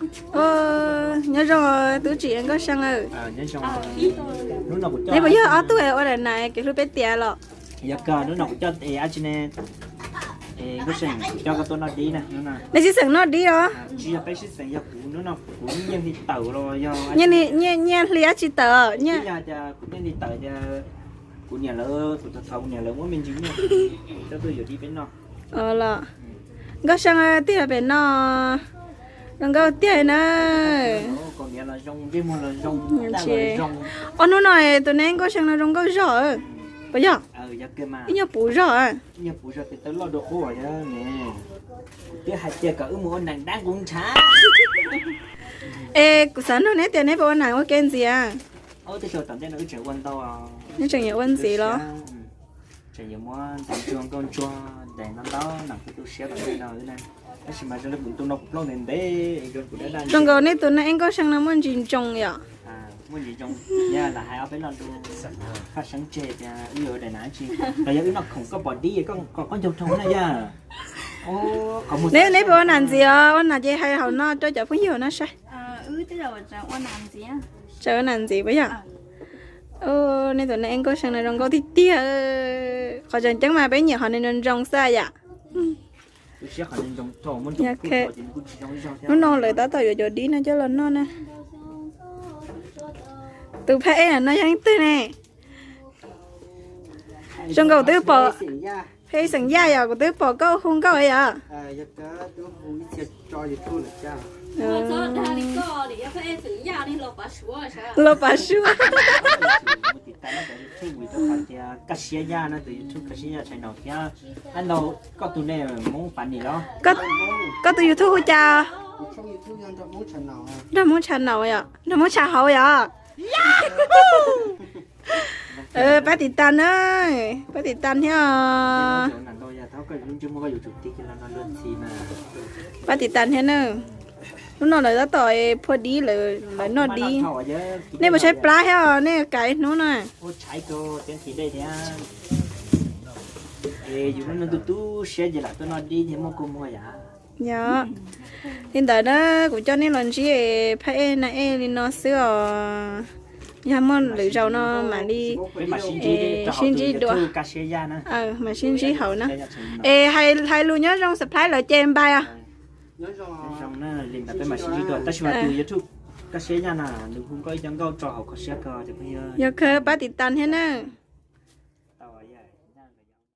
Nyob zoo tub tsim Nkauj See. Neb puas yog ob tug ua daim nas kev hlub peb tiav los? Yog kawg, hnub no kuv coj dab tsi ne, Nkauj See, kuv coj koj tuaj noj dib na. Nej sib xeem noj dib os? Tsis yog peb sib xeem, yog kuv hnub no kuv nyiaj hli tawm los yog nyiaj hli dab tsi tawm? Yog tias kuv nyiaj hli tawm tias kuv niam lawv, kuv thov kuv niam lawv muab me ntsis nyiaj coj tuaj yuav dib peb noj. Los Nkauj See, tig los pem no, zoo nkauj tiag na. Ob hnub no tus neeg Nkauj See no zoo nkauj zog, puas yog? Ib nyuag puv zog. Es kuv xav nug neb tias neb puas ua nam ua ke ntxiv? Neb tseem yuav ua ntxiv los? Zoo nkaus nej tus neeg Nkauj See no muaj ntsis ntsoos yom. Neb puas ua nam ntxiv os? Ua nam ces hais hauv no rau cov phooj ywg hauv no saib. Tseem ua nam ntxiv puas yog? Nej tus neeg Nkauj See no zoo nkauj tiag tiag. Qhov tseem ceeb mas peb nyiam qhov nws ntsoos xwb yom. Hnub no lawv tab tom yuav cov dib no coj los noj na. Tus phab ej no yog leej twg ne? Zoo nkaus twb pom, peb xeem Yaj yom, kuv twb pom koj hu nkauj yom. Los Pav Suav. Koj siab Yaj no tus YouTube Koj siab Yaj channel thiab. Koj tus YouTube hu cas? Nrog Hmoob channel yom, Nrog Hmoob channel yom. Pab tiv tas na, pab tiv tas thiab. Pab tiv tas thiab na. Hnub no lawv tab tom phua dib, lawv noj dib. Nej puas tshaib plab thiab os, nej kav ib hnub na. Yog li ntawd na, kuv coj nej los ntsib phab ej na ej li no xwb os. Yog muaj lwm zaus no mam li sib ntsib dua, mam sib ntsib hauv na. Es hais lus nyob zoo subscribe lawv ces npai os. Yog kawg pab tiv tas thiab na.